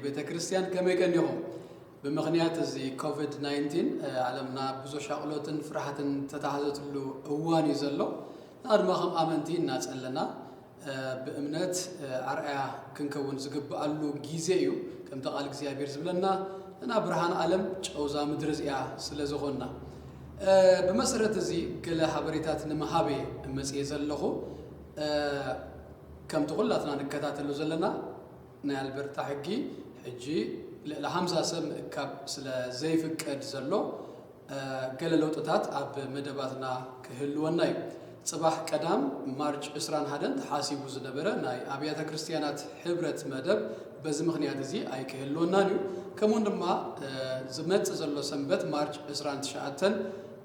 ቤተ ክርስቲያን ከመይ ቀኒኹም? ብምኽንያት እዚ ኮቪድ ናይንቲን፣ እ፣ ዓለምና ብዙሕ ሻቕሎትን ፍርሃትን ተታሕዘትሉ እዋን እዩ ዘሎ። ንኣድማ ከም ኣመንቲ እናጸለና፣ እ፣ ብእምነት፣ እ፣ ኣርኣያ ክንከውን ዝግብኣሉ ግዜ እዩ። ከምቲ ቃል እግዚኣብሔር ዝብለና፣ "እና ብርሃን ዓለም ጨውዛ ምድሪ እዚኣ ስለ ዝኾንና።" እ፣ ብመሰረት እዚ ገለ ሓበሬታት ንምሃብ እየ መጽየ ዘለኹ። እ፣ ከምቲ ኩላትና ንከታተሎ ዘለና፣ ናይ ኣልበርታ ሕጊ ሕጂ ልዕሊ ሓምሳ ሰብ ምእካብ ስለ ዘይፍቀድ ዘሎ፣ እ፣ ገለ ለውጥታት ኣብ መደባትና ክህልወና እዩ። ጽባሕ ቀዳም ማርች ዕስራን ሓደን ተሓሲቡ ዝነበረ ናይ ኣብያተ ክርስቲያናት ሕብረት መደብ በዚ ምኽንያት እዚ ኣይክህልወናን እዩ። ከምኡውን ድማ፣ እ፣ ዝመጽእ ዘሎ ሰንበት ማርች ዕስራን ትሽዓተን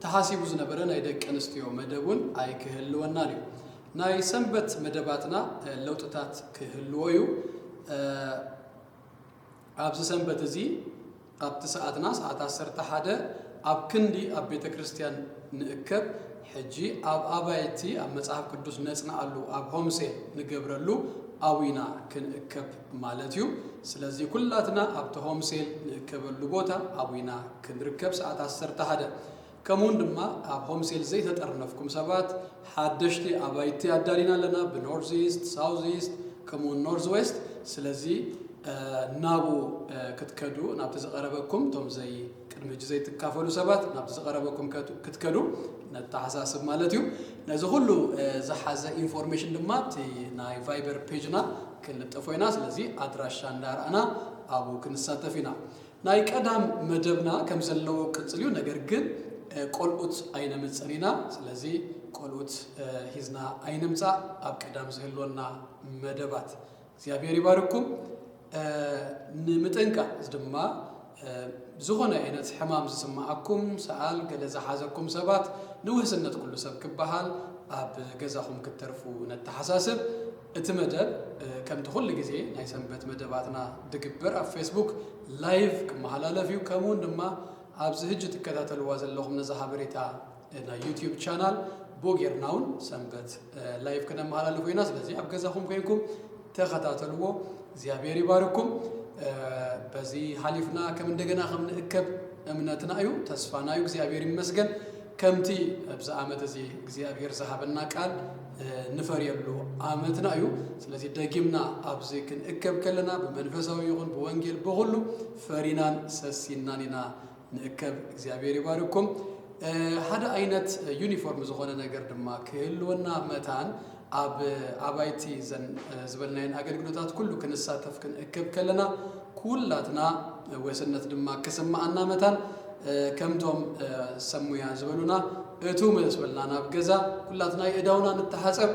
ተሓሲቡ ዝነበረ ናይ ደቂ ኣንስትዮ መደብ እውን ኣይክህልወናን እዩ። ናይ ሰንበት መደባትና፣ እ፣ ለውጥታት ክህልዎ እዩ። እ፣ ኣብዚ ሰንበት እዚ ኣብቲ ሰዓትና፣ ሰዓት ዓሰርተ ሓደ፣ ኣብ ክንዲ ኣብ ቤተ ክርስቲያን ንእከብ፣ ሕጂ ኣብ ኣባይቲ ኣብ መጽሓፍ ቅዱስ ነጽንዓሉ ኣብ ሆምሴል ንገብረሉ ኣብኡ ኢና ክንእከብ ማለት እዩ። ስለዚ ኩላትና ኣብቲ ሆምሴል ንእከበሉ ቦታ ኣብኡ ኢና ክንርከብ፣ ሰዓት ዓሰርተ ሓደ። ከምኡውን ድማ ኣብ ሆምሴል ዘይተጠርነፍኩም ሰባት፣ ሓደሽቲ ኣባይቲ ኣዳሊና ኣለና፣ ብኖርዝ ኢስት፣ ሳውዝ ኢስት፣ ከምኡውን ኖርዝ ዌስት። ስለዚ፣ እ፣ ናብኡ፣ እ፣ ክትከዱ፣ ናብቲ ዝቐረበኩም፣ እቶም ዘይ-፣ ቅድሚ ሕጂ ዘይትካፈሉ ሰባት፣ ናብቲ ዝቐረበኩም ከት-፣ ክትከዱ ነተሓሳስብ ማለት እዩ። ነዚ ኩሉ፣ እ፣ ዝሓዘ ኢንፎርሜሽን ድማ ኣብቲ ናይ ቫይበር ፔጅና ክንልጥፎ ኢና። ስለዚ ኣድራሻ እንዳርኣና ኣብኡ ክንሳተፍ ኢና። ናይ ቀዳም መደብና ከም ዘለዎ ቅጽል እዩ። ነገር ግን፣ እ፣ ቆልዑት ኣይነምጽእን ኢና። ስለዚ ቆልዑት፣ እ፣ ሒዝና ኣይንምጻእ ኣብ ቀዳም ዝህልወና መደባት። እግዚኣብሔር ይባርኩም። እ፣ ንምጥንቃቕ ድማ፣ እ፣ ዝኾነ ዓይነት ሕማም ዝስምዓኩም፣ ሰኣል ገለ ዝሓዘኩም ሰባት፣ ንውሕስነት ኩሉ ሰብ ክበሃል ኣብ ገዛኹም ክትተርፉ ነተሓሳስብ። እቲ መደብ፣ እ፣ ከምቲ ኩሉ ግዜ ናይ ሰንበት መደባትና ዝግበር ኣብ ፌስቡክ ላይቭ ክመሓላለፍ እዩ። ከምኡውን ድማ ኣብዚ ሕጂ ትከታተልዋ ዘለኹም ነዛ ሓበሬታ፣ እ፣ ናይ ዩትዩብ ቻናል ብኡ ጌርና እውን ሰንበት፣ እ፣ ላይቭ ክነመሓላልፎ ኢና። ስለዚ ኣብ ገዛኹም ኮይንኩም ተኸታተልዎ። እግዚኣብሔር ይባርኩም። እ፣ በዚ ሓሊፍና ከም እንደገና ከም ንእከብ እምነትና እዩ፣ ተስፋና እዩ። እግዚኣብሔር ይመስገን። ከምቲ ኣብዚ ዓመት እዚ እግዚኣብሔር ዝሃበና ቃል፣ እ፣ ንፈርየሉ ዓመትና እዩ። ስለዚ ደጊምና ኣብዚ ክንእከብ ከለና ብመንፈሳዊ ይኹን ብወንጌል ብኹሉ ፈሪናን ሰሲናን ኢና ንእከብ። እግዚኣብሔር ይባርኩም። እ፣ ሓደ ዓይነት ዩኒፎርም ዝኾነ ነገር ድማ ክህልወና መታን ኣብ ኣባይቲ ዘን፣ እ፣ ዝበልናየን ኣገልግሎታት ኩሉ ክንሳተፍ ክንእከብ ከለና ኩላትና ወስነት ድማ ክስምዓና መታን፣ እ፣ ከምቶም፣ እ፣ ሰሙያ ዝበሉና፣ እቱ ምስ በልና ናብ ገዛ ኩላትና የእዳውና ንተሓጸብ፣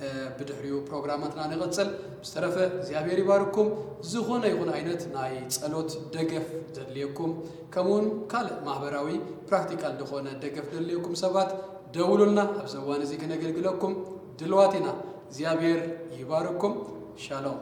እ፣ ብድሕሪኡ ፕሮግራማትና ንቐጽል። ብዝተረፈ እግዚኣብሔር ይባርኩም። ዝኾነ ይኹን ዓይነት ናይ ጸሎት ደገፍ ዘድልየኩም፣ ከምኡውን ካልእ ማህበራዊ ፕራክቲካል ዝኾነ ደገፍ ዘድልየኩም ሰባት ደውሉልና። ኣብዚ እዋን እዚ ክነገልግለኩም ድልዋት ኢና። እግዚኣብሔር ይባርኩም። ሻሎም።